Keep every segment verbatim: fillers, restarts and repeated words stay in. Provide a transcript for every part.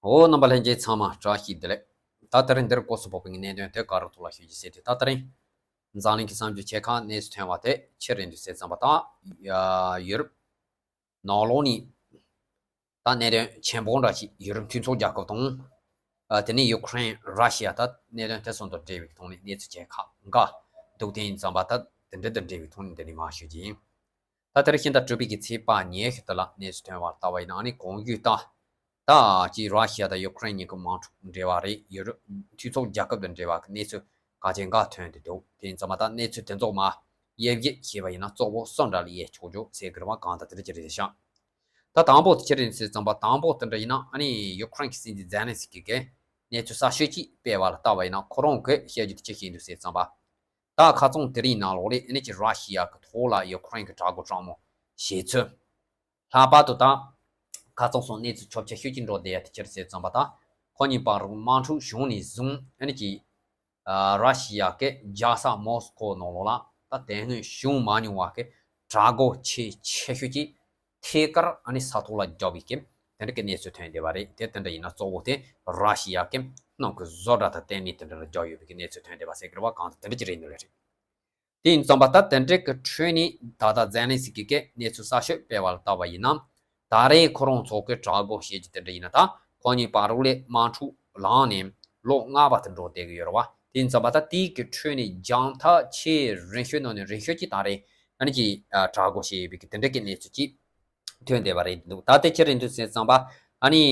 འོ། རྣམ་པ་ལྷན་རྒྱས་ཚང་མ་བཀྲ་ཤིས་བདེ་ལེགས། ད་དེ་རིང་འདིར་སྐོར་སུ་བབས་པའི་གནད་དོན་དེ་ག་རུ་ཐུག་ལ་ཞུ་རྒྱུ་ཟེར་དུས། ད་དེ་རིང་འཛམ་གླིང་གི་གསར་འགྱུར་ཆེ་ཁག་གནས་ཚུལ་ཐོན་པ་དེ་ཕྱི་རེད་འདུག་ཟེར་ཙམ་པ་དང་། ཡ། ཡུ་རོབ་ནང་ལོགས་ནས་ད་གནད་དོན་ཆེན་པོ་འདྲ་ཞིག་ཡུ་རོབ་མཐུན་ཚོགས་རྒྱལ་ཁབ་དང་། ཨ། དེ་ནས་ཡུ་ཀེ་རེན། ར་ཤི་ཡ། ད་གནད་དོན་དེ་ཚོ་དང་འབྲེལ་བའི་ཐོག་ནས་གནས་ཚུལ་ཆེ་ཁག་འགའ་འདུག་དེ་ཡིན་ཙམ་པ་ད་དེ་འདྲ་དང་འབྲེལ་བའི་ཐོག་ནས་འདི་ནས་མར་ཞུ་རྒྱུ་ཡིན། ད་དེ་རིང་ཕྱི་ཟླ་དྲུག་པའི་གི་ཚེས་པ་ཉི་ཤུ་དེ་ལ་གནས་ཚུལ་ཐོན་པར་ལྟ་བ་ཡིན་ན། ཨ་ནི་གོང་ཞུས་ལྟར་ད་ཅི་ར་ཤི་ཡ་དང་ཡུ་ཀེ་རེན་གཉིས་ཀྱི་དམག་འཁྲུག་འབྲེལ་བ་རེད། ཡུ་རོབ་མཐུན་ཚོགས་རྒྱལ་ཁབ་དང་འབྲེལ་བ་གི་གནས་ཚུལ་ག་ཅན་འགའ་ཐོན་ཏེ་འདུག་དེ་ཡིན་ཙམ་པ་ད་གནས་ཚུལ་དེ་ཚོ་མར་དབྱེ་བགྱིས་བྱས་པ་ཡིན་ན་གཙོ་བོ་གསུམ་འདྲ་ལ་དབྱེ་ཆོག་ཆོག་ཟེར་གི་རེད་བ། གང་ལྟར་དེ་འདྲ་ཅིག་རེད་ཤག་ད་དང་པོ་དེ་ཅི་རེད་ཟེར་ཙམ་པ། དང་པོ་དེ་འདྲ་ཡིན་ན། ཨ་ནི་ཡུ་ཀེ་རེན་གྱི་སྲིད་འཛིན་ཛེ་ལན་སི་ཀི་གིས་གནས་ཚུལ་གསར་ཤོས་ཅིག་སྤེལ་བ་ལ་ལྟ་བ་ཡིན་ན། ཁོ་རང་གིས་བཤད་རྒྱུ་དེ་ཅི་ཞིག་འདུག་ཟེར་ཙམ་པ། ད་ཁ་རྩང་དེ་རིང་ནང་ལོགས་ལ་ཨ་ནི་ཅི་ར་ཤི་ཡ་གི་ཐོག་ལ་ཡུ་ཀེ་རེན་གྱི་དྲག་རྒོལ་དྲག་མོ་བྱས་ཚུལ། ལྷག་པར་དུ་ད་ཁ་རྩང་སོང་གནས་ཚུལ་ཁྱབ་ཆེ་ཤོས་ཅིག་འགྲོ་བསྡད་ཡ་དེ་ཅི་རེད་ཟེར་ཙམ་པ། ད་ཁོ་གཉིས་བར་དམག་འཁྲུག་བྱུང་ནས་བཟུང་ཨ་ནི་ཅི། ཨ། ར་ཤི་ཡ་གི་རྒྱལ་ས་མོ་སི་ཀོ་ནང་ལོགས་ལ་ད་དེ་སྔོན་བྱུང་མ་མྱོང་བ་གི་དྲག་རྒོལ་ཆེས་ཆེ་ཤོས་ཀྱི་ཐད་ཀར་ཨ་ནི་ས་ཐོག་ལ་བརྒྱབ་པའི་གི་དེ་འདྲ་གི་གནས་ཚུལ་ཐོན་བསྡད་པ་རེད། དེ་དེ་འདྲ་ཡིན་ན་གཙོ་བོ་དེ་ར་ཤི་ཡ་གི་ནང་གི་བཟོ་གྲྭ་དང་ལྟེ་གནས་དེ་འདྲ་ལ་བརྒྱབ་ཡོད་པའི་གི་གནས་ཚུལ་ཐོན་བསྡད་པ་ཟེར་གི་རེད་བ། གང་ལྟར་དེ་འདྲ་ཅིག་རེད་འདུག་ལེ་རེད། དེ་ཡིན་ཙམ་པ་ད་དེ་འདྲ་གི་ཁྲོད་ནས་ད་ལྟ་ཛེ་ལན་སི་ཀི་གིས་གནས་ཚུལ་གསར་ཤོས་སྤེལ་བ་ལ་ལྟ་བ་ཡིན་ན། ད་རེས་ཁོ་རང་ཚོ་གི་དྲག་རྒོལ་བྱེད་རྒྱུ་དེ་འདྲ་ཡིན་ན། ད་ཁོ་གཉིས་བར་ལ་དམག་འཁྲུག་ལངས་ནས་ལོ་ལྔ་པ་དེ་འགྲོ་བསྡད་ཀྱི་ཡོད་རེད་བ། དེ་ཡིན་ཙམ་པ་ད་དེའི་གི་ཁྲོད་ནས་རྒྱང་ཐག་ཆེས་རིང་ཤོས་ནང་ནས་རིང་ཤོས་ཀྱི་ད་རེས་ཨ་ནི་ཅི། ཨ། དྲག་རྒོལ་བྱས་ཡོད་པའི་གི་དེ་འདྲ་གི་གནས་ཚུལ་ཅིག་ཐོན་བསྡད་པ་རེད་འདུག་ད་དེ་ཅི་རེད་འདུག་ཟེར་ཙམ་པ། ཨ་ནི་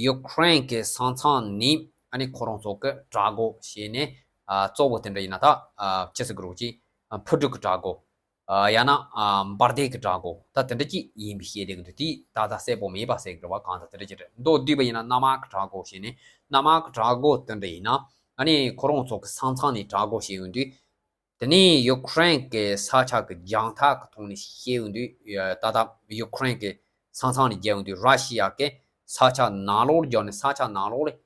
ཡུ་ཀེ་རེན་གྱི་ས་མཚམས་ནས་ཨ་ནི་ཁོ་རང་ཚོ་གི་དྲག་རྒོལ་བྱས་ནས། ཨ། གཙོ་བོ་དེ་འདྲ་ཡིན་ན་ད། ཨ། ཅི་ཟེར་དགོས་རེད། ཅིག་ཨ། འཕུར་གྲུ་གི་དྲག་རྒོལ། ཨ། ཡང་ན། ཨ། འབར་མདེལ་གྱི་དྲག་རྒོལ། ད་དེ་འདྲ་ཅིག་ཡིན་པའི་བཤད་བསྡད་ཀྱི་འདུག་དེ་ད་ལྟ་གསལ་པོ་མེད་པ་ཟེར་གི་རེད་བ། གང་ལྟར་དེ་འདྲ་ཅིག་རེད། མདོར་བསྡུས་པ་ཡིན་ན་གནམ་དམག་གི་དྲག་རྒོལ་བྱས་ནས། གནམ་དམག་གི་དྲག་རྒོལ་དེ་འདྲ་ཡིན་ན་ཨ་ནི་ཁོ་རང་ཚོ་གི་ས་མཚམས་ནས་དྲག་རྒོལ་བྱས་ཡོང་དུས། དེ་ནས་ཡུ་ཀེ་རེན་གྱི་ས་ཆ་གི་རྒྱང་ཐག་གི་ཐོག་ནས་བཤད་ཡོང་དུས། ད་ལྟ་ཡུ་ཀེ་རེན་གྱི་ས་མཚམས་ནས་བརྒྱབ་ཡོང་དུས། ར་ཤི་ཡ་གི་ས་ཆ་ནང་ལོགས་བརྒྱབ་ནས། ས་ཆ་ནང་ལོགས་ལ་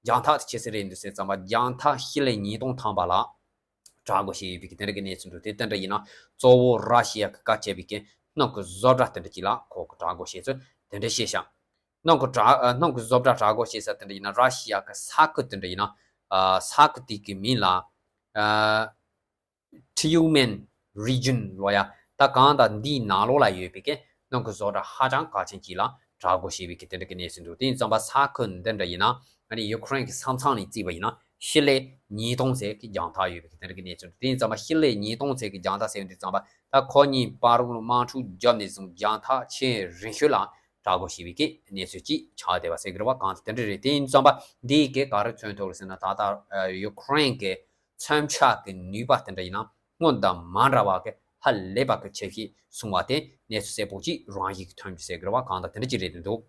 རྒྱང་ཐག་དེ་ཅི་ཙམ་རེད་འདུག་ཟེར་ཙམ་པ། རྒྱང་ཐག་ཞི་ལི་ཉིས་སྟོང་ཐམ་པ་ལ་དྲག་རྒོལ་བྱས་ཡོད་པའི་གི་དེ་འདྲ་གི་གནས་ཚུལ་འདུག་དེ་དེ་འདྲ་ཡིན་ན་གཙོ་བོ་ར་ཤི་ཡ་གི་བཀའ་བཅད་པའི་གི་ནང་གི་བཟོ་གྲྭ་དེ་འདྲ་ཅིག་ལ་ཁོ་གི་དྲག་རྒོལ་བྱས་ཚུལ་དེ་འདྲ་བཤད་ཤག་ནང་གི་དྲག་ཨ། ནང་གི་བཟོ་གྲྭ་དྲག་རྒོལ་བྱེད་ས་དེ་འདྲ་ཡིན་ན། ར་ཤི་ཡ་གི་ས་ཁུལ་དེ་འདྲ་ཡིན་ན། ཨ། ས་ཁུལ་དེ་གི་མིང་ལ། ཨ། Tyumen region ལབ་ཡ། ད་གང་ལྟར་འདིའི་ནང་ལོགས་ལ་ཡོད་པའི་གི་ནང་གི་བཟོ་གྲྭ་ཧ་ཅང་གལ་ཆེན་ཅིག་ལ་དྲག་རྒོལ་བྱས་པའི་གི་དེ་འདྲ་གི་གནས་ཚུལ་འདུག་དེ་ཡིན་ཙམ་པ་ས་ཁུལ་འདི་འདྲ་ཡིན་ན། ཨ་ནི་ཡུ་ཀེ་རེན་གྱི་ས་མཚམས་ནས་བརྩིས་པ་ཡིན་ན་ཞི་ལི་ཉིས་སྟོང་ཙམ་གྱི་རྒྱང་ཐག་ཡོད་པའི་གི་དེ་འདྲ་གི་གནས་ཚུལ་འདུག་དེ་ཡིན་ཙམ་པ་ཞི་ལི་ཉིས་སྟོང་ཙམ་གྱི་རྒྱང་ཐག་ཟེར་ཡོང་དུས་ཙམ་པ། ད་ཁོ་གཉིས་བར་དུ་དམག་འཁྲུག་བརྒྱབ་ནས་བཟུང་རྒྱང་ཐག་ཆེས་རིང་ཤོས་ལ་དྲག་རྒོལ་བྱས་པའི་གི་གནས་ཚུལ་ཅིག་ཆགས་བསྡད་པ་ཟེར་གི་རེད་བ། གང་ལྟར་དེ་འདྲ་རེད། དེ་ཡིན་ཙམ་པ་འདིའི་གི་ག་རེ་མཚོན་ཐུབ་རེད་ཟེར་ན། ད་ལྟ་ཡུ་ཀེ་རེན་གྱི་མཚོན་ཆ་གི་ནུས་པ་དེ་འདྲ་ཡིན་ན་སྔོན་དང་མ་འདྲ་བ་གི་ཧ་ལས་པ་གི་ཆེ་ཞིག་སོང་བ་དེ་གནས་ཚུལ་གསལ་པོ་ཅིག་རང་བཞིན་གྱིས་ཐོན་གྱི་ཟེར་གི་རེད་བ། གང་ལྟར་དེ་འདྲ་ཅིག་རེད་འདུག་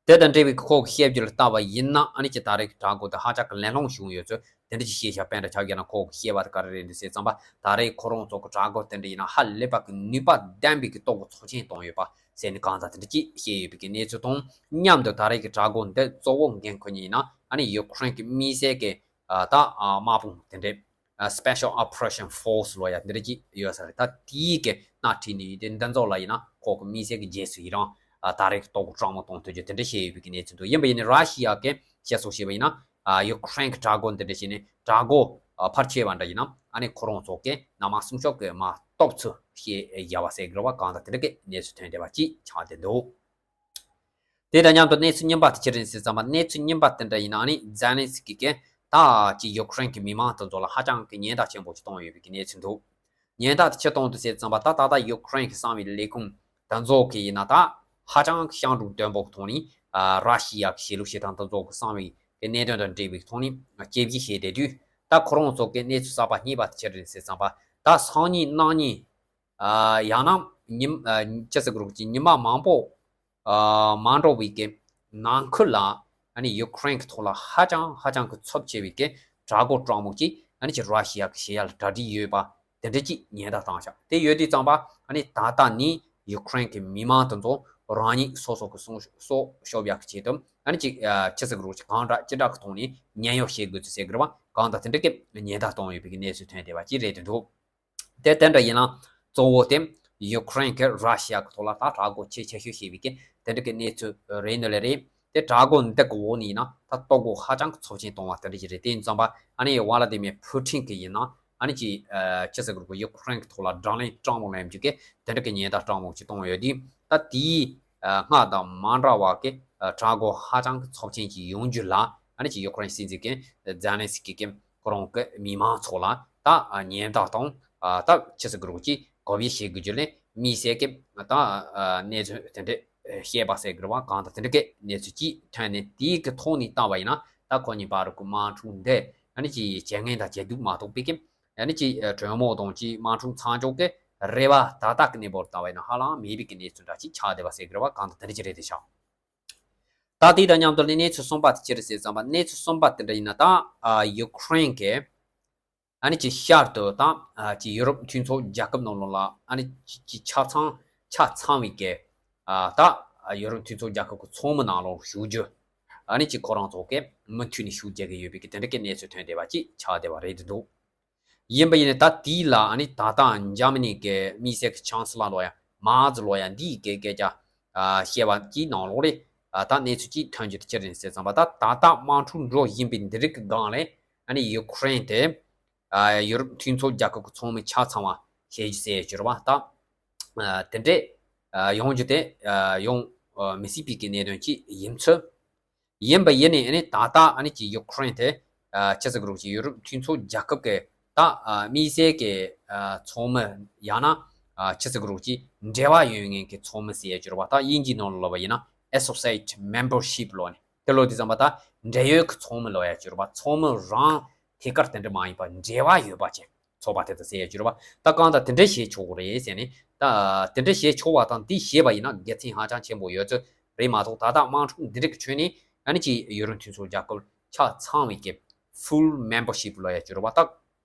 དེ་དང་འབྲེལ་བའི་ཁོ་གི་བཤད་རྒྱུ་ལ་ལྟ་བ་ཡིན་ན། ཨ་ནི་ཅི་ད་རེས་ཀྱི་དྲག་རྒོལ་དེ་ཧ་ཅང་གི་ལན་སློང་བྱུང་ཡོད་ཚུལ་དེ་འདྲ་ཅིག་བཤད་ཤག་དཔེ་འདྲ་ཆགས་ཀྱི་ན། ཁོ་གི་བཤད་པ་དེ་ག་རེ་རེད་འདུག་ཟེར་ཙམ་པ། ད་རེས་ཁོ་རང་ཚོ་གི་དྲག་རྒོལ་དེ་འདྲ་ཡིན་ན་ཧ་ལས་པ་གི་ནུས་པ་ལྡན་པའི་གི་སྟོབས་ཀྱི་ཚོགས་ཆེན་བཏང་ཡོད་པ་ཟེར་ནས་གང་ལྟར་དེ་འདྲ་ཅིག་བཤད་ཡོད་པའི་གི་གནས་ཚུལ་དང་མཉམ་དུ། ད་རེས་ཀྱི་དྲག་རྒོལ་འདི་གཙོ་བོ་འགན་ཁུར་མཁན་ཡིན་ན་ཨ་ནི་ཡུ་ཀེ་རེན་གྱི་དམིགས་བསལ་གྱི། ཨ། ད། ཨ། དམག་དཔུང་དེ་འདྲའི། ཨ། Special Operation Force ལབ་ཡ་འདི་འདྲ་ཅིག་ཡོད་ས་རེད། ད་དེའི་གི་སྣེ་ཁྲིད་ནས་ཡོད་དེ། འདི་ཚོ་ལ་ཡིན་ན་ཁོ་གི་དམིགས་བསལ་གྱི་རྗེས་སུ་ཡི་རང་། ཨ། ད་རེས་ཀྱི་ལྟོ་གོས་སྤྲང་མོ་གཏོང་ཐུབ་རྒྱུ་དེ་འདྲ་བཤད་ཡོད་པའི་གི་གནས་ཚུལ་འདུག་ཡིན་པ་ཡིན་ནའི་ར་ཤི་ཡ་གི་བཤད་སྲོལ་བྱས་པ་ཡིན་ན། ཨ། ཡུ་ཀེ་རེན་གྱི་དྲག་རྒོལ་འདི་འདྲ་བྱས་ནས་དྲག་རྒོལ། ཨ། ཕར་ཆེ་བ་འདྲ་ཡིན་ན་ཨ་ནི་ཁོ་རང་ཚོ་གི་གནམ་དམག་སྲུང་སྐྱོབ་ཀྱི་དམག་སྟོབས་ཚུར་བཤད་ཡ་བ་ཟེར་གི་རེད་བ། གང་ལྟར་དེ་འདྲ་གི་གནས་ཚུལ་ཐོན་བསྡད་པ་ཅིག་ཆགས་བསྡད་འདུག་དེ་དང་མཉམ་དུ་གནས་ཚུལ་རྙིང་པ་དེ་ཅི་རེད་ཟེར་ཙམ་པ། གནས་ཚུལ་རྙིང་པ་དེ་འདྲ་ཡིན་ན་ཨ་ནི་ཛེ་ལན་སི་ཀི་གིས་ད་ཅི་ཡུ་ཀེ་རེན་གྱི་མི་མང་དེ་ཚོ་ལ་ཧ་ཅང་གི་ཉེན་བརྡ་ཆེན་པོ་ཅིག་བཏང་ཡོད་པའི་གི་གནས་ཚུལ་འདུག་ཉེན་བརྡ་དེ་ཅི་བཏང་འདུག་ཟེར་ཙམ་པ། ད་ད་ལྟ་ཡུ་ཀེ་རེན་གྱི་གསང་བའི་ལས་ཁུངས་དེ་ཚོ་གིས་ཡིན་ན་ད་ཧ་ཅང་གི་ཤིན་ཏུ་དོན་པོ་གི་ཐོག་ནས། ཨ། ར་ཤི་ཡ་གི་གཞིས་ལུས་སྤྱི་དང་དེ་ཚོ་གི་གསང་བའི་གི་གནད་དོན་དང་འབྲེལ་བའི་ཐོག་ནས་དཔྱད་ཞིབ་བྱས་བསྡད་དུས། ད་ཁོ་རང་ཚོ་གི་གནས་ཚུལ་གསར་པ་རྙིང་པ་དེ་ཅི་རེད་ཟེར་ཙམ་པ། ད་སང་ཉིན་གནངས་ཉིན། ཨ། ཡང་ན་ཉིན། ཨ། ཅི་ཟེར་དགོས་རེད། ཅིག་ཉི་མ་མང་པོ། ཨ། མ་འགྲོ་བའི་གི་ནང་ཁུལ་ལ་ཨ་ནི་ཡུ་ཀེ་རེན་གྱི་ཐོག་ལ་ཧ་ཅང་ཧ་ཅང་གི་ཚབས་ཆེ་བའི་གི་དྲག་རྒོལ་སྤྲང་མོ་ཅིག་ཨ་ནི་ཅིག་ར་ཤི་ཡ་གི་བྱེད་ཡ་ལ་གྲ་སྒྲིག་ཡོད་པ་དེ་འདྲ་ཅིག་ཉེན་བརྡ་བཏང་ཤག་དེ་ཡོད་དུས་ཙམ་པ་ཨ་ནི་ད་ལྟ་ནི་ཡུ་ཀེ་རེན་གྱི་མི་མང་དེ་ཚོ་རང་ཉིད་སོ་སོ་གི་སྲུང་སྲོག་སྐྱོབ་ཡ་གི་ཆེད་དུ་ཨ་ནི་ཅིག་ཨ། ཅི་ཟེར་དགོས་རེད། ཅིག་གང་འདྲ་ཅི་འདྲ་གི་ཐོག་ནས་ཉེན་གཡོལ་བྱེད་དགོས་ཚུལ་ཟེར་གི་རེད་བ། གང་ལྟར་དེ་འདྲ་གི་ཉེན་བརྡ་བཏང་ཡོད་པའི་གི་གནས་ཚུལ་ཐོན་བསྡད་པ་ཅིག་རེད་འདུག་དེ་དེ་འདྲ་ཡིན་ན་གཙོ་བོ་དེ་ཡུ་ཀེ་རེན་གྱིས་ར་ཤི་ཡ་གི་ཐོག་ལ་ད་དྲག་རྒོལ་ཆེས་ཆེ་ཤོས་བྱས་པའི་གི་དེ་འདྲ་གི་གནས་ཚུལ་རེད་འདུག་ལེ་རེད། དེ་དྲག་རྒོལ་འདི་གི་འོག་ནས་ཡིན་ན་ད་ལྟོ་གོ་ཧ་ཅང་གི་ཚབས་ཆེན་གཏོང་བ་དེ་འདྲ་ཞིག་རེད། དེ་ཡིན་ཙང་པ་ཨ་ནི་ཝ་ལ་དི་མེ་ཕུ་ཊིན་གི་ཡིན་ན་ཨ་ནི་ཅི་ཅི་ཟེར་དགོས་རེད། ཡུ་ཁུ་རེན་གི་ཐོག་ལ་དགྲ་ལན་སྤྲང་མོ་ལེན་རྒྱུ་གི་དེ་འདྲ་གི་ཉེན་བརྡ་སྤྲང་མོ་ཅིག་གཏོང་ཡོད་དུས། ད་དེའི་སྔ་དང་མ་འདྲ་བ་གི་དྲག་རྒོལ་ཧ་ཅང་གི་ཚབས་ཆེན་ཞིག་ཡོང་རྒྱུ་ལ་ཨ་ནི་ཅི་ཡུ་ཁུ་རེན་སྲིད་འཛིན་གི་ཛེ་ལན་སི་ཀི་གི་ཁོ་རང་གི་མི་མང་ཚོ་ལ་ད་ཉེན་བརྡ་དང་ད་ཅི་ཟེར་དགོས་རེད། ཅི་གོ་བའི་ཞིག་དགོས་རྒྱུ་ལས་མི་སེར་གི་ད་གནས་ཚུལ་དེ་འདྲ་བཤད་པ་ཟེར་དགོས་རེད་པ། གང་ལྟར་དེ་འདྲ་གི་གནས་ཚུལ་ཅིག་ཐོན་ནས་དེའི་གི་ཐོག་ནས་བལྟས་པ་ཡིན་ན། ད་ཁོ་གཉིས་བར་གི་དམག་འཁྲུག་འདི་ཨ་ནི་ཅི་ཇེ་ངན་དང་ཇེ་སྡུག་མ་གཏོགས་པའི་གི་ཨ་ནི་ཅི་གྲོས་མོལ་དང་ཅི་དམག་འཁྲུག་མཚམས་འཇོག་གི་རེ་བ་ད་ལྟ་གི་གནས་བབ་བལྟས་པ་ཡིན་ན་ཧ་ལམ་མེད་པའི་གི་གནས་ཚུལ་འདྲ་ཅིག་ཆགས་བསྡད་པ་ཟེར་དགོས་རེད་པ། གང་ལྟར་དེ་འདྲ་ཅིག་རེད་དེ་ཤག་ད་དེ་དང་མཉམ་དུ་ནི་གནས་ཚུལ་གསུམ་པ་དེ་ཅི་རེད་ཟེར་ཙམ་པ། གནས་ཚུལ་གསུམ་པ་དེ་འདྲ་ཡིན་ན་ད་ཡུ་ཁུ་རེན་གི་ཨ་ནི་ཅི་ཤར་དུ་དང་ཅི་ཡུ་རོབ་མཐུན་ཚོགས་རྒྱལ་ཁབ་ནང་ལོགས་ལ་ཨ་ནི་ཅི་ཆ་ཚང་ཆ་ཚང་བའི་གི་ད་ཡུ་རོབ་མཐུན་ཚོགས་རྒྱལ་ཁབ་ཀྱི་ཚོགས་མི་ནང་ལོགས་ཞུགས་རྒྱུ། ཨ་ནི་ཅི་ཁོ་རང་ཚོ་གི་མུ་མཐུད་ནས་ཞུགས་རྒྱུ་གི་ཡོད་པའི་གི་དེ་འདྲ་གི་གནས་ཚུལ་ཐོན་བསྡད་པ་ཅིག་ཆགས་བསྡད་པ་རེད་འདུག་ཡིན་པ་ཡིན་ནའི་ད་དེའི་ལ་ཨ་ནི་ད་ལྟ་འཇར་མ་ནི་གི་དམིགས་བསལ་གི་ཆང་སི་ལ་ལོ་ཡ་མར་ཙི་ལོ་ཡ་འདིའི་སྐད་སྐད་ཆ་བཤད་པ་ཅིག་ནང་ལོགས་ལས་ད་གནས་ཚུལ་ཅིག་ཐོན་རྒྱུ་དེ་ཅི་རེད་ཟེར་ཙམ་པ། ད་ད་ལྟ་དམག་འཁྲུག་འགྲོ་བཞིན་པའི་འདི་རིགས་ཀྱི་སྒང་ལས་ཨ་ནི་ཡུ་ཁུ་རེན་དེ་ཡུ་རོབ་མཐུན་ཚོགས་རྒྱལ་ཁབ་ཀྱི་ཚོགས་མི་ཆ་ཚང་བ་བྱེད་རྒྱུ་ཟེར་གྱི་རེད་པ། ད་དེ་འདྲས་ཡོང་རྒྱུ་དེ་ཡོང་མི་སྲིད་པའི་གི་གནད་དོན་ཅིག་ཡིན་ཚུལ། ཡིན་པ་ཡིན་ནའི་ཨ་ནི་ད་ལྟ་ཨ་ནི་ཅི་ཡུ་ཁུ་རེན་དེ་ཅི་ཟེར་དགོས་རེད། ཅི་ཡུ་རོབ་མཐུན་ཚོགས་རྒྱལ་ཁབ་ཀྱི་ད་དམིགས་བསལ་གྱི་ཚོགས་མི་ཡང་ན་ཅི་ཟེར་དགོས་རེད། ཅི་འབྲེལ་བ་ཡོད་མཁན་གྱི་ཚོགས་མི་ཟེར་ཡ་ཅིག་ཡོད་རེད་པ། ད་དབྱིན་ཇིའི་ནང་ལ་ལབ་པ་ཡིན་ན་Associate Membership ལབ་ནས་དེ་ལབ་དུས་ཙམ་པ་ད་འབྲེལ་ཡོད་ཀྱི་ཚོགས་མི་ལབ་ཡ་ཅིག་ཡོད་རེད་པ། ཚོགས་མི་རང་ཐད་ཀར་དེ་འདྲ་མ་ཡིན་པ་འབྲེལ་བ་ཡོད་པ་ཅིག་ཚོགས་པ་དེ་ཚོ་ཟེར་ཡ་ཅིག་ཡོད་རེད་པ། ད་གང་ལྟར་དེ་འདྲ་བྱེད་ཆོག་གི་རེད་ཟེར་ནས། ད་དེ་འདྲ་བྱེད་ཆོག་པ་དང་དེ་བྱས་པ་ཡིན་ན་དགེ་མཚན་ཧ་ཅང་ཆེན་པོ་ཡོད་ཚོད་རེད་མ་གཏོགས། ད་ལྟ་དམག་འཁྲུག་འདི་རིགས་ཀྱི་ཁྲོད་ནས་ཨ་ནི་ཅི་ཡུ་རོབ་མཐུན་ཚོགས་རྒྱལ་ཁབ་ཆ་ཚང་བའི་གི་Full Membership ལབ་ཡ་ཅིག་ཡོད་རེད་པ། ད་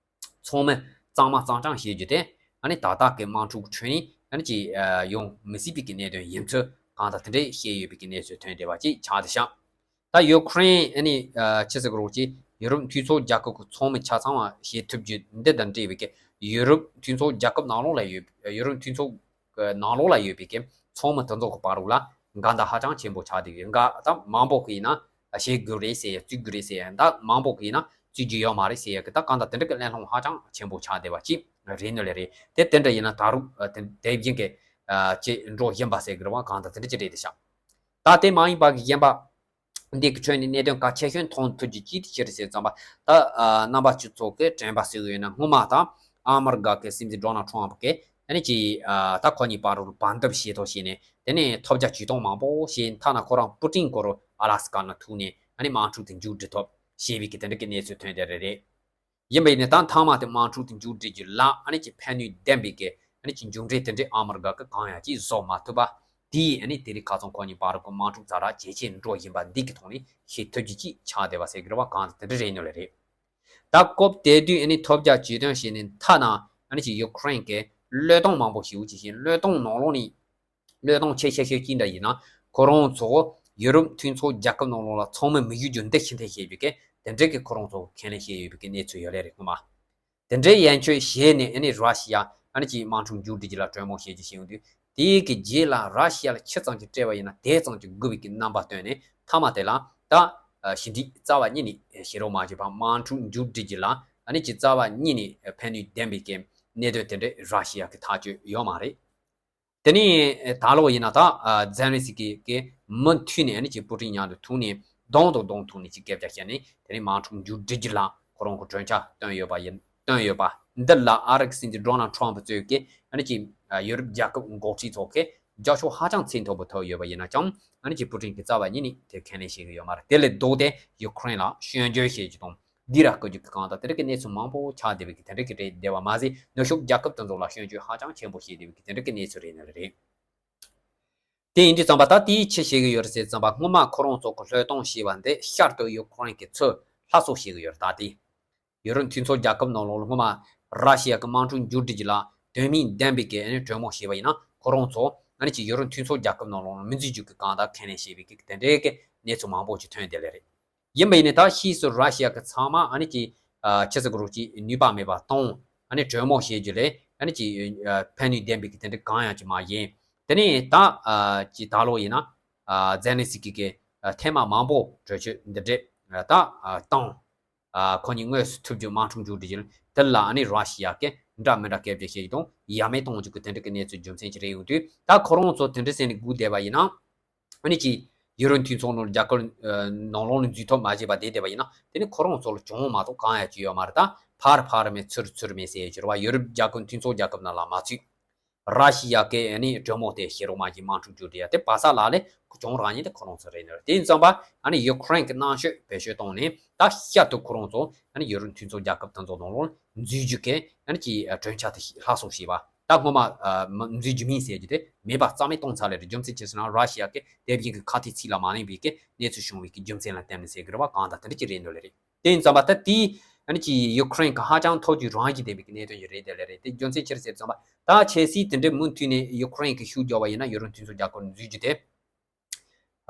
ཚང་མ་གཙང་མ་གཙང་རྐྱང་བྱེད་རྒྱུ་དེ་ཨ་ནི་ད་ལྟ་གི་དམག་འཁྲུག་གི་ཁྲོད་ནས་ཨ་ནི་ཅི་ཡོང་མི་སྲིད་པའི་གི་གནད་དོན་ཡིན་ཚུལ། གང་ལྟར་དེ་འདྲ་བཤད་ཡོད་པའི་གི་གནས་ཚུལ་ཐོན་བསྡད་པ་ཅིག་ཆགས་བསྡད་ཤག་ད་ཡུ་ཁུ་རེན་ཨ་ནི་ཅི་ཟེར་དགོས་རེད། ཅི་ཡུ་རོབ་མཐུན་ཚོགས་རྒྱལ་ཁབ་ཀྱི་ཚོགས་མི་ཆ་ཚང་བ་བྱེད་ཐུབ་རྒྱུ་འདི་དང་འབྲེལ་བའི་གི་ཡུ་རོབ་མཐུན་ཚོགས་རྒྱལ་ཁབ་ནང་ལོགས་ལ་ཡོད། ཡུ་རོབ་མཐུན་ཚོགས་ཀྱི་ནང་ལོགས་ལ་ཡོད་པའི་གི་ཚོགས་མི་དེ་ཚོ་གི་བར་ལ་འགལ་ཟླ་ཧ་ཅང་ཆེན་པོ་ཆགས་བསྡད་ཡོད། འགལ་ཟླ་མང་པོ་གི་ཡིན་ན་བྱེད་དགོས་རེད་ཟེར་ཡ། བརྩི་དགོས་རེད་ཟེར་ཡ། ད་མང་པོ་གི་ཡིན་ན་བརྩི་རྒྱུ་ཡོད་མ་རེད་ཟེར་ཡ་གི། ད་གང་ལྟར་དེ་འདྲ་གི་གླེང་སློང་ཧ་ཅང་ཆེན་པོ་ཆགས་བསྡད་པ་ཅིག་རེད་ནི་ལས་རེད། དེ་དེ་འདྲ་ཡིན་ན་ད་རུང་དེ་དེ་བཞིན་གི་ཅིག་འགྲོ་བཞིན་པ་ཟེར་དགོས་རེད་པ། གང་ལྟར་དེ་འདྲ་ཅིག་རེད་དེ་ཤག་ད་དེ་མ་ཡིན་པ་གི་གཞན་པ་འདི་གི་ཁྲོད་ནས་གནད་དོན་གལ་ཆེ་ཤོས་མཐོང་ཐུབ་རྒྱུ་ཅིག་དེ་ཅི་རེད་ཟེར་ཙམ་པ། ད་རྣམ་པ་ཚོ་ཚོ་གི་དྲན་པ་གསོས་ཡོད་ན་སྔོན་མ་ད་ཨ་མི་རི་ཀ་གི་སྲིད་འཛིན་ཌོ་ནལ་ཊམ་གི་ཨ་ནི་ཅི་ད་ཁོ་གཉིས་བར་རུ་བར་འདུམ་བྱེད་ཐོག་བྱས་ནས་དེ་ནས་ཐོབ་རྒྱ་ཇུས་གཏོགས་མང་པོ་བྱས། ཐ་ན་ཁོ་རང་པུ་ཏིན་སྐོར་ཨ་ལ་སི་ཀ་ནང་ཐུག་ནས་ཨ་ནི་དམག་འཁྲུག་དེ་མཇུག་སྒྲིལ་ཐབས་བྱས་པའི་གི་དེ་འདྲ་གི་གནས་ཚུལ་ཐོན་བསྡད་རེད་རེད། ཡིན་པ་ཡིན་ནའི་ད་མཐའ་མ་དེ་དམག་འཁྲུག་དེ་མཇུག་སྒྲིལ་རྒྱུ་ལ་ཨ་ནི་ཅི་ཕན་ནུས་ལྡན་པའི་གི་ཨ་ནི་ཅི་མཇུག་འབྲས་དེ་འདྲའི་ཨ་མི་རི་ཀ་གི་གང་ཡང་ཅིག་བཟོ་མ་ཐུབ་པ། དེས་ཨ་ནི་དེ་རིང་ཁ་སང་ཁོ་གཉིས་བར་གི་དམག་འཁྲུག་ཛ་དྲག་ཇེ་ཆེ་འགྲོ་བཞིན་པ་འདི་གི་ཐོག་ནས་ཤེས་ཐུབ་རྒྱུ་ཅིག་ཆགས་བསྡད་པ་ཟེར་གི་རེད་པ། གང་དེ་འདྲ་རེད་ནོ་ལེ་རེད། ད་སྐབས་དེ་དུས་ཨ་ནི་ཐོབ་རྒྱ་ཇུས་སྟོན་བྱས་ནས་ཐ་ན་ཨ་ནི་ཅི་ཡུ་ཁུ་རེན་གི་བློས་གཏོང་མང་པོ་ཞེ་པོ་ཅིག་བྱས། བློས་གཏོང་ནང་ལོགས་ནས་བློས་གཏོང་ཆེ་ཤོས་ཤོས་ཅིག་འདྲ་ཡིན་ན་ཁོ་རང་ཚོ་ཡུ་རོབ་མཐུན་ཚོགས་རྒྱལ་ཁབ་ནང་ལོགས་ལ་ཚང་མས་མི་ཞུགས་རྒྱུ་འདི་ཕྱིར་འཐེན་བྱས་པའི་གི་དེ་འདྲའི་གི་ཁོ་རང་ཚོ་ཁས་ལེན་བྱས་ཡོད་པའི་གི་གནས་ཚུལ་ཡོད་ལེ་རེད་སྔོན་མ། དེ་འདྲའི་ཡན་ཆོད་བྱས་ནས་ཨ་ནི་ར་ཤི་ཡ་ཨ་ནི་ཅིག་དམག་འཁྲུག་མཇུག་སྒྲིལ་རྒྱུ་ལ་གྲོས་མོལ་བྱེད་རྒྱུ་བྱས་ཡོང་དུས། དེའི་གི་རྗེས་ལ་ར་ཤི་ཡ་ལ་ཆི་ཙམ་གྱིས་སྤྲད་པ་ཡིན་ན་དེ་ཙམ་གྱིས་དགོས་པའི་གི་རྣམ་པ་བཏོན་ནས་མཐའ་མ་དེ་ལ་ད་ཞི་འགྲིག་རྩ་བ་ཉིད་ནས་བྱེད་རོགས་མ་བྱས་པར་དམག་འཁྲུག་མཇུག་སྒྲིལ་རྒྱུ་ལ་ཨ་ནི་ཅིག་རྩ་བ་ཉིད་ནས་ཕན་ནུས་ལྡན་པའི་གི་གནད་དོན་དེ་འདྲ་ར་ཤི་ཡ་གི་ཐག་གཅོད་ཡོད་མ་རེད། དེ་ནས་ད་ལོ་ཡིན་ན་ད་ཛེ་ལན་སི་ཀི་གིས་མུ་མཐུད་ནས་ཨ་ནི་ཅིག་པུ་ཏིན་མཉམ་དུ་ཐུག་ནས་གདོང་དང་གདོང་ཐུག་ནས་ཅིག་སྐད་ཆ་བཤད་ནས་དེ་ནས་དམག་འཁྲུག་མཇུག་སྒྲིལ་རྒྱུ་ལ་ཁོ་རང་གི་གྲོས་འཆར་བཏོན་ཡོད་པ་ཡིན། བཏོན་ཡོད་པ་འདི་ལ་ཨ་རི་གི་སྲིད་འཛིན་ཌོ་ནལ་ཊམ་གཙོས་ཀྱི་ཨ་ནི་ཅིག་ཡུ་རོབ་རྒྱལ་ཁབ་འགོ་ཁྲིད་ཚོ་གིས་རྒྱབ་སྐྱོར་ཧ་ཅང་ཚད་མཐོ་པོ་ཐོབ་ཡོད་པ་ཡིན་ན་ཡང་ཨ་ནི་ཅིག་པུ་ཏིན་གྱིས་རྩ་བ་ཉིད་ནས་དེ་ཁས་ལེན་བྱེད་ཀྱི་ཡོད་མ་རེད། དེ་ལས་ལྡོག་སྟེ་ཡུ་ཁུ་རེན་ལ་སྐྱོན་བརྗོད་བྱེད་རྒྱུ་དང་། འདི་ར་བཀོད་རྒྱུ་གི་གང་དང་དེ་འདྲ་གི་གནས་ཚུལ་མང་པོ་ཆགས་བསྡད་པའི་གི་དེ་འདྲ་གི་རེད། བསྡད་པ་མ་ཟད་ནུབ་ཕྱོགས་རྒྱལ་ཁབ་དེ་ཚོ་ལ་སྐྱོན་བརྗོད་ཧ་ཅང་ཆེན་པོ་བྱས་བསྡད་པའི་གི་དེ་འདྲ་གི་གནས་ཚུལ་རེད་ནི་རེད། དེ་ཡིན་དུས་ཙམ་པ་ད་དེའི་ཆི་བྱེད་ཀྱི་ཡོད་རེད་ཟེར་ཙམ་པ་སྔོན་མ་ཁོ་རང་ཚོ་གི་བློས་གཏོང་བྱས་པ་འདི་ཤར་དུ་ཡུ་ཁུ་རེན་གྱི་ཚུར་སླར་གསོ་བྱེད་ཀྱི་ཡོད་རེད། ད་དེ་ཡུ་རོབ་མཐུན་ཚོགས་རྒྱལ་ཁབ་ནང་ལོགས་ལ་སྔོན་མ་ར་ཤི་ཡ་གི་དམག་འཁྲུག་མཇུག་སྒྲིལ་རྒྱུ་ལ་དོན་སྨིན་ལྡན་པའི་གི་ཨ་ནི་གྲོས་མོལ་བྱས་པ་ཡིན་ན་ཁོ་རང་ཚོ་ཨ་ནི་ཅིག་ཡུ་རོབ་མཐུན་ཚོགས་རྒྱལ་ཁབ་ནང་ལོགས་ལ་མི་འཛུལ་རྒྱུ་གི་གང་ལྟར་ཁས་ལེན་བྱས་པའི་གི་དེ་འདྲའི་གི་གནས་ཚུལ་མང་པོ་ཅིག་ཐོན་བསྡད་ལེ་རེད། ཡིན་པ་ཡིན་ནའི་ད་ཕྱིས་སུ་ར་ཤི་ཡ་གི་ཚང་མ་ཨ་ནི་ཅིག་ཨ་ཆི་ཟེར་དགོས་རེད། ཅིག་ནུས་པ་མེད་པ་གཏོང་། ཨ་ནི་གྲོས་མོལ་བྱེད་རྒྱུ་ལས་ཨ་ནི་ཅིག་ཨ་ཕན་ནུས་ལྡན་པའི་གི་དེ་འདྲ་གང་ཡང་ཅིག་མ་ཡིན། དེ་ནས་ད་ཨ་ཅིག་ད་ལོ་ཡིན་ན་ཨ་ཛེ་ལན་སི་ཀི་གི་ ཨ་ཐེངས་མ་མང་པོ་གྲོས་ཆོད་འདི་འདྲས་ཨ་ད་ཨ་བཏང་། ཨ་ཁོ་གཉིས་དངོས་སུ་ཐུག་རྒྱུ་དམག་འཁྲུག་མཇུག་སྒྲིལ་རྒྱུ་དེ་ལ་ཨ་ནི་ར་ཤི་ཡ་གིས་འདྲ་མི་འདྲ་སྐད་ཆ་བཤད་ཀྱི་དང་ཡ་མེད་གཏོང་རྒྱུ་གི་དེ་འདྲ་གི་གནས་ཚུལ་རྒྱུ་མཚན་ཅིག་རེད་ཡོང་དུས། ད་ཁོ་རང་ཚོ་དེ་འདྲ་ཟེར་ནས་སྒུག་བསྡད་པ་ཡིན་ན། ཨ་ནི་ཅིག་ཡུ་རོབ་མཐུན་ཚོགས་ནང་རྒྱལ་ཁབ་ཨ་ནང་ལོགས་ནས་འཛུལ་ཐབས་མ་བྱས་པ་བསྡད་བསྡད་པ་ཡིན་ན། དེ་ནི་ཁོ་རང་ཚོ་ལ་གྱོང་མ་གཏོགས་གང་ཡང་བྱེད་ཡོད་མ་རེད། ད་ཕར་ཕར་མེད་ཚུར་ཚུར་མེད་ཟེར་ཡོད་ཀྱི་རེད་བ། ཡུ་རོབ་རྒྱལ་ཁབ་མཐུན་ཚོགས་རྒྱལ་ཁབ་ནང་ལ་མ་ཚུད། ར་ཤི་ཡ་གི་ཨ་ནི་གྲོས་མོལ་དེ་བྱེད་རོགས་མ་བྱེད་དམག་འཁྲུག་མཇུག་སྒྲིལ་ཡ་དེ་བ་ས་ལ་ལས་གྱོང་རག་མཁན་དེ་ཁོ་རང་ཚོ་རེད་ནི་རེད། དེ་ཡིན་ཙང་པ་ཨ་ནི་ཡུ་ཁུ་རེན་གྱི་གནང་ཤོས་བེད་སྤྱོད་བཏང་ནས་ད་བསྐྱར་དུ་ཁོ་རང་ཚོ་ཨ་ནི་ཡུ་རོབ་མཐུན་ཚོགས་རྒྱལ་ཁབ་དེ་ཚོ་ནང་ལོགས་འཛུལ་རྒྱུ་གི་ཨ་ནི་ཀྱི་གྲོས་འཆར་དེ་ལྷག་བསམ་བྱས་པ། ད་སྔོན་མ་ཨ་མ་འཛུལ་རྒྱུ་མིན་ཟེར་རྒྱུ་དེ་མེད་པ་རྩ་མེད་བཏང་ཚར་ལེ་རེད། རྒྱུ་མཚན་ཅི་ཟེར་ན་ར་ཤི་ཡ་གི་དེ་བཞིན་གྱི་ཁ་གཏད་ཚིག་ལ་མ་ལེན་པའི་གི་གནས་ཚུལ་བྱུང་བའི་གི་རྒྱུ་མཚན་ལ་བརྟེན་ནས་ཟེར་གི་རེད་བ། གང་ལྟར་དེ་འདྲ་ཅིག་རེད་འདོད་ལེ་རེད། དེ་ཡིན་ཙང་པ་ད་དེའི་ཨ་ནི་ཀྱི་ཡུ་ཁུ་རེན་གྱི་ཧ་ཅང་ཐོག་གི་རང་བཞིན་ལྡན་པའི་གནད་དོན་ཞིག་རེད་དེ་ལེ་རེད། དེ་རྒྱུ་མཚན་ཅི་རེད་ཟེར་ཙང་པ་ད་ཆབ་སྲིད་དེ་འདྲའི་མུ་མཐུད་ནས་ཡུ་ཁུ་རེན་གྱི་ཤུགས་རྒྱག་པ་ཡིན་ན་ཡུ་རོབ་མཐུན་ཚོགས་རྒྱལ་ཁབ་འཛུལ་རྒྱུ་དེ་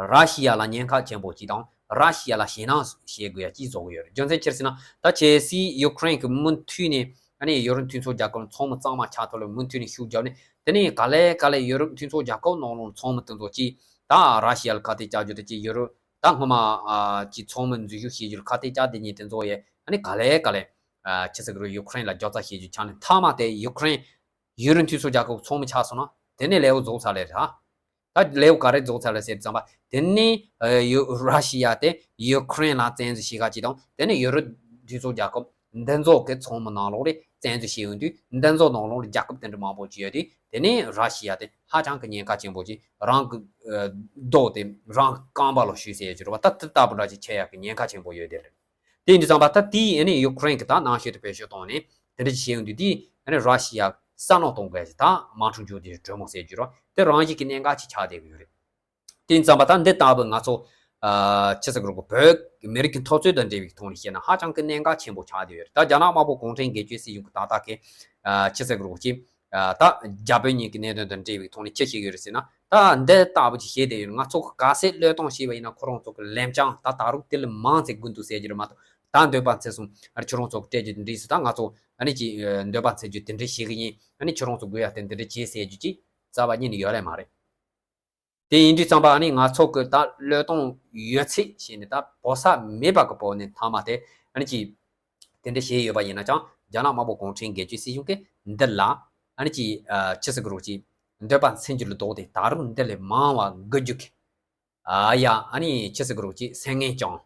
ར་ཤི་ཡ་ལ་ཉེན་ཁ་ཆེན་པོ་གཅིག་དང་ར་ཤི་ཡ་ལ་ཞེད་སྣང་བྱེད་དགོས་ཡ་གཅིག་བཟོ་གི་ཡོད་རེད། རྒྱུ་མཚན་ཅི་རེད་ཟེར་ན་ད་ཆབ་སྲིད་ཡུ་ཁུ་རེན་གྱི་མུ་མཐུད་ནས་ཨ་ནི་ཡུ་རོབ་མཐུན་ཚོགས་རྒྱལ་ཁབ་ཚང་མ་གཙང་མ་ཆགས་ཐུབ་ལ་མུ་མཐུད་ནས་ཤུགས་རྒྱག་ནས་དེ་ནས་ག་ལེ་ག་ལེ་ཡུ་རོབ་མཐུན་ཚོགས་རྒྱལ་ཁབ་ནང་ལོགས་ཚང་མ་དེ་ཚོ་གཅིག་ད་ར་ཤི་ཡ་ལ་ཁ་གཏད་བཅག་རྒྱུ་དེ་གཅིག་ཡུ་རོབ་ད་སྔོན་མ་ཨ་ཅིག་ཚང་མ་འཛུལ་ཞུགས་བྱེད་རྒྱུར་ཁ་གཏད་བཅག་བསྡད་མཁན་དེ་ཚོ་ཡས་ཨ་ནི་ག་ལེ་ག་ལེ་ཨ་ཆི་ཟེར་གི་རེད། ཡུ་ཁུ་རེན་ལ་རྒྱབ་རྩ་བྱེད་རྒྱུ་ཆགས་ནས་མཐའ་མ་དེ་ཡུ་ཁུ་རེན་ཡུ་རོབ་མཐུན་ཚོགས་རྒྱལ་ཁབ་ཚང་མ་ཆགས་སོང་ན་དེ་ནས་ལེའུ་རྫོགས་ཚར་ལེ་རེད། ད་ལེའུ་ག་རེ་རྫོགས་ཚར་ལེ་ཟེར་ཙམ་པ་དེ་ནས་ཨ་ཡུ་ར་ཤི་ཡ་དེ་ཡུ་ཁུ་རེན་ལ་བཙན་འཛུལ་བྱེད་ག་ཅིག་དང་དེ་ནས་ཡུ་རོབ་མཐུན་ཚོགས་རྒྱལ་ཁབ་འདི་ཚོ་གི་ཚང་མ་ནང་ལོགས་ལ་བཙན་འཛུལ་བྱེད་ཡོང་དུས་འདི་ཚོ་ནང་ལོགས་ལ་རྒྱལ་ཁབ་དེ་འདྲ་མང་པོ་ཅིག་ཡོད་དུས་དེ་ནས་ར་ཤི་ཡ་དེ་ཧ་ཅང་གི་ཉེན་ཁ་ཆེན་པོ་ཅིག་རང་གི་ཨ་རྡོ་དེ་རང་རྐང་པ་ལ་གཞུས་ཟེར་ཡ་ཅིག་རེད་བ། ད་དེ་ལྟ་བུ་འདྲ་ཅིག་ཆགས་ཡག་གི་ཉེན་ཁ་ཆེན་པོ་ཡོད་དེ་རེད། དེ་ཡིན་དུས་ཙམ་པ་ད་དེའི་ཨ་ནི་ཡུ་ཁུ་རེན་གྱི་ད་གནང་ཤོས་དེ་བེད་སྤྱོད་བཏང་ནས་དེ་འདྲ་ཅིག་བྱས་ཡོང་དུས་དེ་ཨ་ནི་ར་ཤི་ཡ་བསམ་བློ་གཏོང་དགོས་ཀྱི་ད་དམག་འཁྲུག་མཇུག་དེ་གྲོས་མོལ་ཟེར་རྒྱུ་རེད། དེ་རང་བཞིན་གྱི་གནད་འགག་ཅིག་ཆགས་བསྡད་ཀྱི་ཡོད་རེད། དེ་ཡིན་ཙམ་པ་ད་འདི་ལྟ་བུ་ང་ཚོ་ཨ་ཆི་ཟེར་གི་རེད། བོད་ཀྱི་མི་རིགས་ཀྱི་འཐབ་རྩོད་དང་འབྲེལ་བའི་ཐོག་ནས་བཤད་ན་ཧ་ཅང་གི་གནད་འགག་ཆེན་པོ་ཆགས་བསྡད་ཡོད་རེད། ད་རྒྱ་ནག་དམར་པོ་གུང་ཁྲན་སྒེར་གཅོད་སྲིད་གཞུང་གི་ད་ལྟ་གི་ཨ་ཆི་ཟེར་གི་རེད་ཅེ་ཨ་ད་རྒྱ་བོད་གཉིས་ཀྱི་གནད་དོན་དང་འབྲེལ་བའི་ཐོག་ནས་ཅི་བཤད་ཀྱི་ཡོད་རེད་ཟེར་ན། ད་འདི་ལྟ་བུ་ཅིག་བཤད་བསྡད་ཡོད་རེད། ང་ཚོ་ག་ཚད་བློས་གཏོང་བྱས་པ་ཡིན་ན་ཁོ་རང་ཚོ་གི་ལན་རྐྱང་ད་ད་རུང་དེ་ལས་མང་ཙམ་དགོས་འདུག་ཟེར་གྱི་རེད་མ་གཏོགས། ད་འདོད་པ་ཚིམ་སོང་ཨ་ཁྱོད་རང་ཚོ་གི་སྤྲད་རྒྱུ་འདི་འདྲས་ཟེར། ད་ང་ཚོ་ཨ་ནི་ཅིག་འདོད་པ་ཚིམ་རྒྱུ་དེ་འདྲས་བྱེད་གི་ཡིན། ཨ་ནི་ཁྱོད་རང་ཚོ་དགོས་ཡ་དེ་འདི་འདྲས་བྱེད་ཟེར་རྒྱུ་ཅིག་རྩ་བ་ཉིད་ནས་ཡོད་ལེ་མ་རེད། དེ་ཡིན་དུས་ཙམ་པ་ཨ་ནི་ང་ཚོ་གི་ད་བློས་གཏོང་ཡོད་ཚད་བྱས་ནས་ད་བོ་ས་མེད་པ་གི་བོ་ནས་མཐའ་མ་དེ་ཨ་ནི་ཅིག་དེ་འདྲ་བྱས་ཡོད་པ་ཡིན་ན་ཅང་རྒྱ་ནག་དམར་པོ་གུང་ཁྲན་སྒེར་གཅོད་སྲིད་གཞུང་གིས་འདི་ལ་ཨ་ནི་ཅིག་ཨ་ཆི་ཟེར་གི་རེད་ཅེ་འདོད་པ་ཚིམ་རྒྱུ་ལ་ལྡོག་སྟེ་ད་རུང་འདི་ལས་མང་བ་དགོས་རྒྱུ་གི་ཨ་ཡ་ཨ་ནི་ཆི་ཟེར་གི་རེད་ཅེ་སེམས་ངན་བཅངས།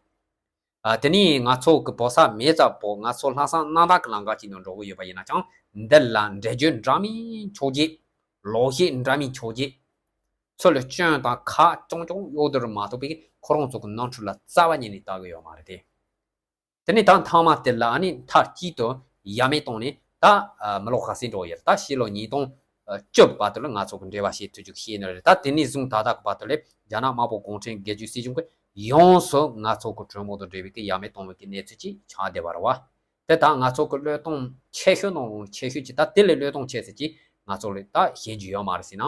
ཨ་དེ་ནས་ང་ཚོ་གི་བོ་ས་མེད་ཙམ་པོ་ང་ཚོ་ལྷག་བསམ་རྣམ་དག་གི་ལམ་ཁ་ཅིག་ནང་འགྲོ་གི་ཡོད་པ་ཡིན་ན་ཅང་འདི་ལ་འགྲེལ་བརྗོད་འདྲ་མིན་ཆོག་རྗེས་ལོག་བཤད་འདྲ་མིན་ཆོག་རྗེས་ཚུར་ལ་སྐྱོན་དང་ཁ་རྐྱང་རྐྱང་གཡོག་དུ་རུ་མ་གཏོགས་པའི་ཁོ་རང་ཚོ་གི་ནོར་འཁྲུལ་ལ་རྩ་བ་ཉིད་ནས་ལྟ་གི་ཡོད་མ་རེད་དེ། དེ་ནས་ད་མཐའ་མ་དེ་ལ་ཨ་ནི་མཐའ་གཅིག་ཏུ་ཡ་མེད་བཏང་ནས་ད་ཨ་མི་ལོ་ག་ཚོད་འགྲོ་ཡོད་ད་ཕྱི་ལོ་ཉིས་སྟོང་བཅུ་བར་དུ་ལ་ང་ཚོ་གི་འབྲེལ་བ་བྱེད་ཐུབ་རྒྱུ་ཤེས་ནི་རེད། ད་དེ་ནས་བཟུང་ད་ལྟ་གི་བར་དུ་ལས་རྒྱ་ནག་དམར་པོ་གུང་ཁྲན་སྒེར་གཅོད་སྲིད་གཞུང་གིས་ཡོངས་སུ་ང་ཚོ་གི་གྲོས་མོལ་དང་འབྲེལ་བའི་གི་ཡ་མེད་གཏོང་བའི་གི་གནས་ཚུལ་ཅིག་ཆགས་བསྡད་པ་རེད་བ། དེ་ད་ང་ཚོ་གི་བློས་གཏོང་ཆེ་ཤོས་ནང་ལོགས་ཆེ་ཤོས་ཅིག་ད་དེ་ལས་བློས་གཏོང་ཆེ་ཙམ་ཅིག་ང་ཚོ་ལ་ད་བྱེད་རྒྱུ་ཡོད་མ་རེད་ཟེར་ན།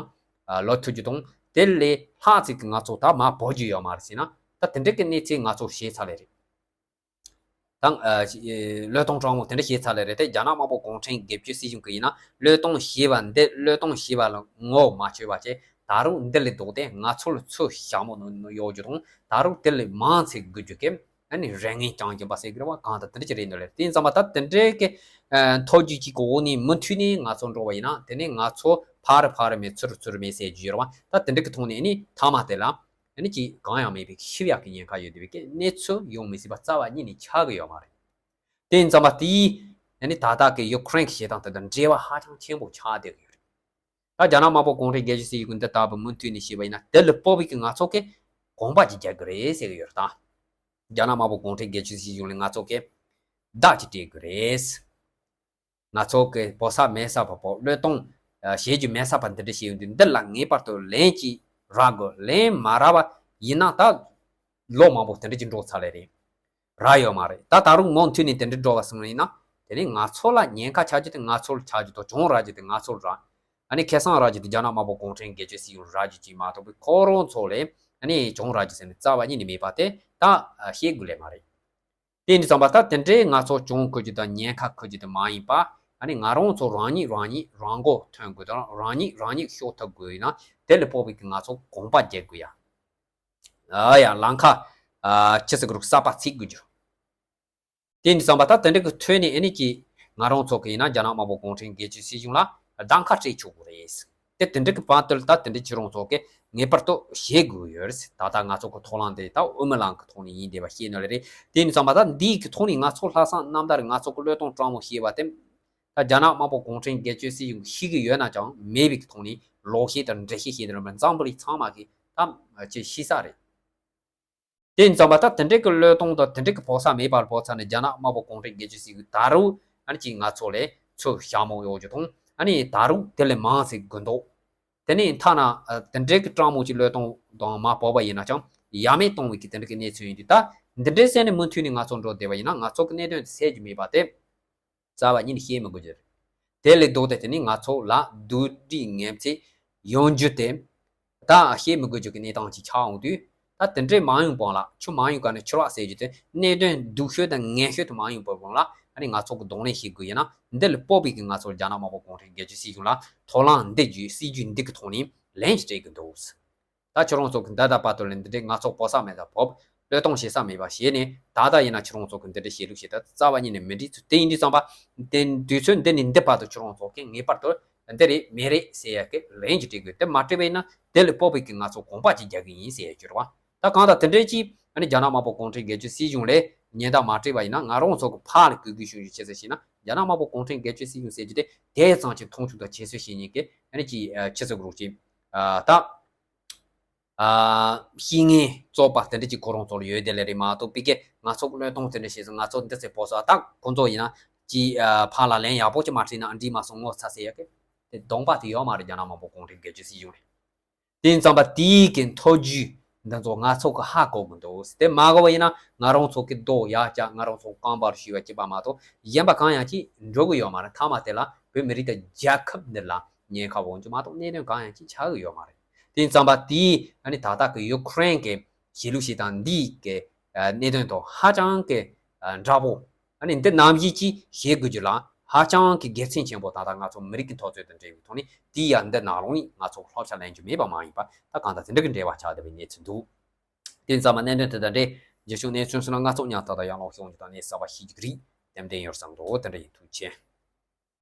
ལོ་ཐུག་རྒྱུ་དང་དེ་ལས་ལྷག་ཙམ་གི་ང་ཚོ་ད་མར་བབས་རྒྱུ་ཡོད་མ་རེད་ཟེར་ན། ད་དེ་འདྲ་གི་གནས་ཚུལ་ང་ཚོ་ཤེས་ཚར་ལེ་རེད། དང་ཨ་བློས་གཏོང་དྲང་མོ་དེ་འདྲ་བྱས་ཚར་ལེ་རེད་དེ། རྒྱ་ནག་དམར་པོ་གུང་ཁྲན་སྒེར་གཅོད་སྲིད་གཞུང་གི་ཡིན་ན་བློས་གཏོང་བྱས་པ་འདི་བློས་གཏོང་བྱས་པ་ལ་ངོ་མ་ཆོད་པ་བྱས་ད་རུང་འདི་ལས་ལྡོག་སྟེ་ང་ཚོ་ལ་ཚུར་ཞྭ་མོ་གཡོག་རྒྱུ་དང་ད་རུང་དེ་ལས་མང་ཚད་དགོས་རྒྱུ་གི་ཨ་ནི་རེ་ངན་བཅང་གིན་པ་ཟེར་གི་རེད་བ། གང་ལྟར་དེ་འདྲ་ཅིག་རེད་འདོད་ལེ། དེ་ཡིན་ཙང་མ་ད་དེ་འདྲའི་གི་ཐོ་རྒྱུ་གཅིག་གི་འོག་ནས་མུ་མཐུད་ནས་ང་ཚོ་འགྲོ་བ་ཡིན་ན་དེ་ནས་ང་ཚོ་ཕར་ཕར་མེད་ཚུར་ཚུར་མེད་ཟེར་རྒྱུ་ཡོད་རེད་བ། ད་དེ་འདྲ་གི་ཐོག་ནས་ཨ་ནི་མཐའ་མ་དེ་ལ། ཨ་ནི་ཅིག་གང་ཡང་མེད་པའི་ཤི་བ་ཡག་གི་ཉེན་ཁ་ཡོད་བསྡད་པའི་གནས་ཚུལ་ཡོང་མི་སྲིད་པ་རྩ་བ་ཉིད་ནས་ཆགས་ཀྱི་ཡོད་མ་རེད། དེ་ཡིན་ཙང་མ་དེའི་ཨ་ནི་ད་ལྟ་གི་ཡུ་ཁུ་རེན་གྱི་བྱེད་སྟངས་དེ་དང་འབྲེལ་བ་ཧ་ཅང་ཆེན་པོ་ཆགས་བསྡད་ཀྱི་ཡོད་རེད། ད་རྒྱ་ནག་དམར་པོ་གུང་ཁྲན་སྒེར་གཅོད་སྲིད་གཞུང་འདི་ལྟ་བུ་མུ་མཐུད་ནས་བྱས་པ་ཡིན་ན་དེ་ལ་དཔག་པའི་གི་ང་ཚོ་གི་གོམ་པ་ཅིག་རྒྱག་གི་རེད་ཟེར་གི་ཡོད་རེད་ད། རྒྱ་ནག་དམར་པོ་གུང་ཁྲན་སྒེར་གཅོད་སྲིད་གཞུང་ལ་ང་ཚོ་གི་བརྡ་ཅིག་སྤྲད་གི་རེད། ང་ཚོ་གི་བོ་ས་མེད་ས་བ་བོ་བློས་གཏོང་བྱེད་རྒྱུ་མེད་ས་བ་འདི་འདྲ་བྱས་ཡོང་དུས་འདི་ལ་ངེས་པར་དུ་ལན་ཅིག་རག་དགོས། ལན་མ་རག་པ་ཡིན་ན་ད་ལོ་མང་པོ་དེ་འདྲ་ཅིག་འགྲོ་ཚར་ལེ་རེད། རག་ཡོད་མ་རེད། ད་ད་རུང་མུ་མཐུད་ནས་དེ་འདྲ་འགྲོ་བ་སོང་ཡིན་ན་དེ་ནི་ང་ཚོ་ལ་ཉེན་ཁ་ཆགས་རྒྱུ་དེ་ང་ཚོ་ལ་ཆགས་རྒྱུ་དང་གྱོང་རག་རྒྱུ་དེ་ང་ཚོ་ལ་རག་ཨ་ནི་ཁེ་བཟང་རག་རྒྱུ་དེ་རྒྱ་ནག་དམར་པོ་གུང་ཁྲན་སྒེར་གཅོད་སྲིད་གཞུང་རག་རྒྱུ་ཅིག་མ་གཏོགས་པའི་ཁོ་རང་ཚོ་ལས་ཨ་ནི་གྱོང་རག་རྒྱུ་ཟེར་ནས་རྩ་བ་ཉིད་ནས་མེད་པ་དེ་ད་ཤེས་དགོས་ལེ་མ་རེད། དེ་འདྲ་ཙམ་པ་ད་དེ་འདྲའི་ང་ཚོ་གྱོང་གོ་རྒྱུ་དང་ཉེན་ཁ་གོ་རྒྱུ་དེ་མ་ཡིན་པ་ཨ་ནི་ང་རང་ཚོ་རང་ཉིད་རང་ཉིད་རང་མགོ་ཐོན་དགོས་དང་རང་ཉིད་རང་ཉིད་ཤོག་ཐུབ་དགོས་ཡིན་ན་དེ་ལ་དཔག་པའི་གི་ང་ཚོ་གོམ་པ་རྒྱག་དགོས་ཡ། ཨ་ཡ་ལམ་ཁ་ཨ་ཆི་ཟེར་དགོས་རུང་གསར་པ་བརྩིག་དགོས་རྒྱུ། དེ་ཡིན་དུས་ཙམ་པ་ད་དེ་འདྲ་གི་ཐོག་ནས་ཨ་ནི་ཅིག་ང་རང་ཚོ་གི་ཡིན་ན་རྒྱ་ནག་དམར་པོ་གུང་ཁྲན་སྒེར་གཅོད་སྲིད་གཞུང་ལ་གདམ་ཁ་སྤྲད་ཆོག་གི་རེད། དེ་དེ་འདྲ་གི་བར་དུ་ད་དེ་འདྲ་ཁྱེད་རང་ཚོ་གི་ངེས་པར་དུ་བྱེད་དགོས་ཡོད་རེད། ད་ལྟ་ང་ཚོ་གི་ཐོག་ལམ་དེ་ད་དབུ་མའི་ལམ་གི་ཐོག་ནས་ཡིན་བསྡད་པ་ཤེས་ནི་ལ་རེད། དེ་ཡིན་དུས་ཙམ་པ་ད་འདིའི་གི་ཐོག་ནས་ང་ཚོ་ལྷག་བསམ་རྣམ་དག་རེད། ང་ཚོ་གི་བློས་གཏོང་དྲང་མོ་བྱས་པ་དེ་ད་རྒྱ་ནག་དམར་པོ་གུང་ཁྲན་སྒེར་གཅོད་སྲིད་གཞུང་གིས་ཤེས་ཀྱི་ཡོད་ན་ཀྱང་མེད་པའི་གི་ཐོག་ནས་ལོག་བཤད་དང་འགྲེལ་བཤད་བྱས་ནས་འཛམ་བུ་གླིང་ཚང་མ་གིས་ད་ཅིག་ཤེས་ས་རེད། དེ་ཡིན་ཙམ་པ་ད་དེ་འདྲའི་གི་བློས་གཏོང་དང་དེ་འདྲའི་གི་ཕོག་ས་མེད་པར་ཕོག་ཚར་ནས་རྒྱ་ནག་དམར་པོ་གུང་ཁྲན་སྒེར་གཅོད་སྲིད་གཞུང་ད་རུང་ཨ་ནི་ཅིག་ང་ཚོ་ལ་ཚུར་ཞྭ་མོ་གཡོག་རྒྱུ་དང་ཨ་ནི་ད་རུང་དེ་ལས་མང་ཟིག་དགོས་འདུག་དེ་ནས་མཐའ་ན་ཨ་དེ་འདྲའི་གི་དྲང་མོ་ཅིག་བློས་གཏོང་དང་མ་བབས་པ་ཡིན་ན་ཀྱང་ཡ་མེད་གཏོང་བའི་གི་དེ་འདྲའི་གི་གནས་ཚུལ་ཡིན་དུས་ད་འདི་འདྲའི་སེམས་ནས་མུ་མཐུད་ནས་ང་ཚོ་འགྲོ་བསྡད་པ་ཡིན་ན་ང་ཚོ་གི་གནད་དོན་དེ་སེལ་རྒྱུ་མེད་པ་དེ། རྩ་བ་ཉིད་ནས་བཤད་མི་དགོས་རྒྱུ་རེད། དེ་ལས་ལྡོག་སྟེ་དེ་ནི་ང་ཚོ་ལ་བསྡུ་སྒྲིག་ངན་ཚེ་ཡོང་རྒྱུ་དེ། ད་བཤད་མི་དགོས་རྒྱུ་གི་གནས་སྟངས་ཅིག་ཆགས་འོང་དུས། ད་དེ་འདྲའི་མ་ཡོང་བ་ལ་ཆུ་མ་ཡོང་ག་ནས་ཆུ་རགས་ཟེར་རྒྱུ་དེ་གནད་དོན་སྡུག་ཤོས་དང་ངན་ཤོས་དེ་མ་ཡོང་བ་ལ་ཨ་ནི་ང་ཚོ་གི་གདོང་ལེན་བྱེད་དགོས་ཡིན་ན་འདི་ལས་སྤོབས་པའི་གི་ང་ཚོ་རྒྱ་ནག་དམར་པོ་གུང་ཁྲན་སྒེར་གཅོད་སྲིད་གཞུང་ལ་ཐོག་ལམ་འདི་བརྒྱུད་སྲིད་ཇུས་འདི་གི་ཐོག་ནས་ལན་ཞིག་སྤྲད་གི་འདུག་ད་ཁྱེད་རང་ཚོ་གི་འདི་ལྟ་བར་དུ་ལ་འདི་འདྲའི་ང་ཚོ་བོ་ས་མེད་ད་བོབ་བློས་གཏོང་བྱེད་ས་མེད་པ་བྱས་ནས་ད་ལྟ་ཡིན་ན་ཁྱེད་རང་ཚོ་གི་འདི་འདྲའི་བྱེད་ལུགས་བྱེད་ད་རྩ་བ་ཉིད་ནས་མི་འགྲིག་ཚུལ་དེ་ཡིན་དུས་ཙམ་པ་དེ་དུས་ཚོད་འདི་ནས་འདི་བར་དུ་ཁྱེད་རང་ཚོ་གི་ངེས་པར་དུ་འདི་རེད་མི་རེད་ཟེར་ཡ་གི་ལན་ཅིག་སྤྲད་དགོས། དེ་མ་སྤྲད་པ་ཡིན་ན་དེ་ལས་སྤོབས་པའི་གི་ང་ཚོ་གོམ་པ་ཅིག་རྒྱག་གི་ཡིན་ཟེར་ཡ་གྱུར་བ། ད་གང་ལྟར་དེ་འདྲའི་ཅིག་ཨ་ནི་རྒྱ་ནག་དམར་པོ་གུང་ཁྲན་སྒེར་གཅོད་སྲིད་གཞུང་ལས་ཉེན་བརྡ་མ་སྤྲད་པ་ཡིན་ན་ང་རང་ཚོ་གི་ཕར་ལ་གུས་གུས་ཞུ་ཞུ་བྱེད་ཟེར་ཞེ་ན་རྒྱ་ནག་དམར་པོ་གུང་ཁྲན་སྒེར་གཅོད་སྲིད་གཞུང་ཟེར་རྒྱུ་དེ་དེ་ཙམ་ཅིག་མཐོང་ཆུང་དང་ཁྱད་གསོད་བྱེད་མཁན་གྱི་ཨ་ནི་ཅིག་ཨ་ཆི་ཟེར་དགོས་རེད་ཅིག་ཨ་ད། ཨ་བཤེས་གཉེན་གཙོ་པ་དེ་འདྲ་ཅིག་ཁོ་རང་ཚོ་ལ་ཡོད་དེ་ལས་རེད་མ་གཏོགས་པི་ཀེ་ང་ཚོ་བློས་གཏོང་དེ་འདྲ་བྱས་སོང་། ང་ཚོ་འདི་ཚེ་བོ་སོ་ད་ཁོ་ཚོ་ཡིན་ན་ཅི་ཨ་ཕར་ལ་ལན་ཡག་པོ་ཅིག་མ་བྲིས་ན་འགྲིག་མ་སོང་ངོ་ཚ་ཟེར་ཡ་གི་དེ་གདོང་པ་དེ་ཡོད་མ་རེད། རྒྱ་ནག་དམར་པོ་གུང་ཁྲན་སྒེར་གཅོད་སྲིད་གཞུང་རེད། དེ་ཡིན་ཙམ་པ་དེའི་གི་མཐོ་རྒྱུས་འདི་ཚོ་ང་ཚོ་གི་ཧ་གོ་གི་འདུག་དེ་མ་གོ་བ་ཡིན་ན་ང་རང་ཚོ་གི་རྡོ་ཡར་བཀྱག་ང་རང་ཚོ་རྐང་པར་ཞུས་པ་གཅིག་པ་མ་གཏོགས་གཞན་པ་གང་ཡང་ཅིག་འགྲོ་གི་ཡོད་མ་རེད། མཐའ་མ་དེ་ལ་བོད་མི་རིགས་དང་རྒྱལ་ཁབ་འདི་ལ་ཉེན་ཁ་འོང་རྒྱུ་མ་གཏོགས་གནད་དོན་གང་ཡང་ཅིག་ཆགས་ཀྱི་ཡོད་མ་རེད། དེ་ཡིན་ཙམ་པ་དེའི་ཨ་ནི་ད་ལྟ་གི་ཡུ་ཁུ་རེན་གྱི་གཞིས་ལུགས་ཤིག་དང་འདིའི་གི་ཨ་གནད་དོན་དང་ཧ་ཅང་གི་ཨ་འདྲ་པོ། ཨ་ནི་འདི་ནམ་ཞིག་ཅིག་བྱེད་དགོས་རྒྱུ་ལ་ཧ་ཅང་གི་དགེ་མཚན་ཆེན་པོ་ད་ལྟ་ང་ཚོ་མི་རིགས་ཀྱི་འཐབ་རྩོད་དང་འབྲེལ་བའི་ཐོག་ནས་དེའི་ཡ་འདི་ནང་ལོགས་ནས་ང་ཚོ་བསླབ་བྱ་ལེན་རྒྱུ་མེད་པ་མ་ཡིན་པ་ད་གང་ལྟར་དེ་འདྲ་གི་འབྲེལ་བ་ཆགས་བསྡད་པའི་གནས་ཚུལ་འདུག་དེ་ཡིན་ཙམ་པ་གནད་དོན་དེ་དང་འབྲེལ་རྒྱུ་ཆུང་གནས་ཚུལ་སོང་ན་ང་ཚོ་མཉམ་དུ་ཡང་ལོག་ཤོང་རྒྱུ་དང་གནས་གསར་པ་ཤེས་རྒྱུ་གི་རིགས་ཏན་ཏན་ཡོད་བསམ་འདུག་དེ་འདྲ་ཡིན། ཐུགས་རྗེ་ཆེ།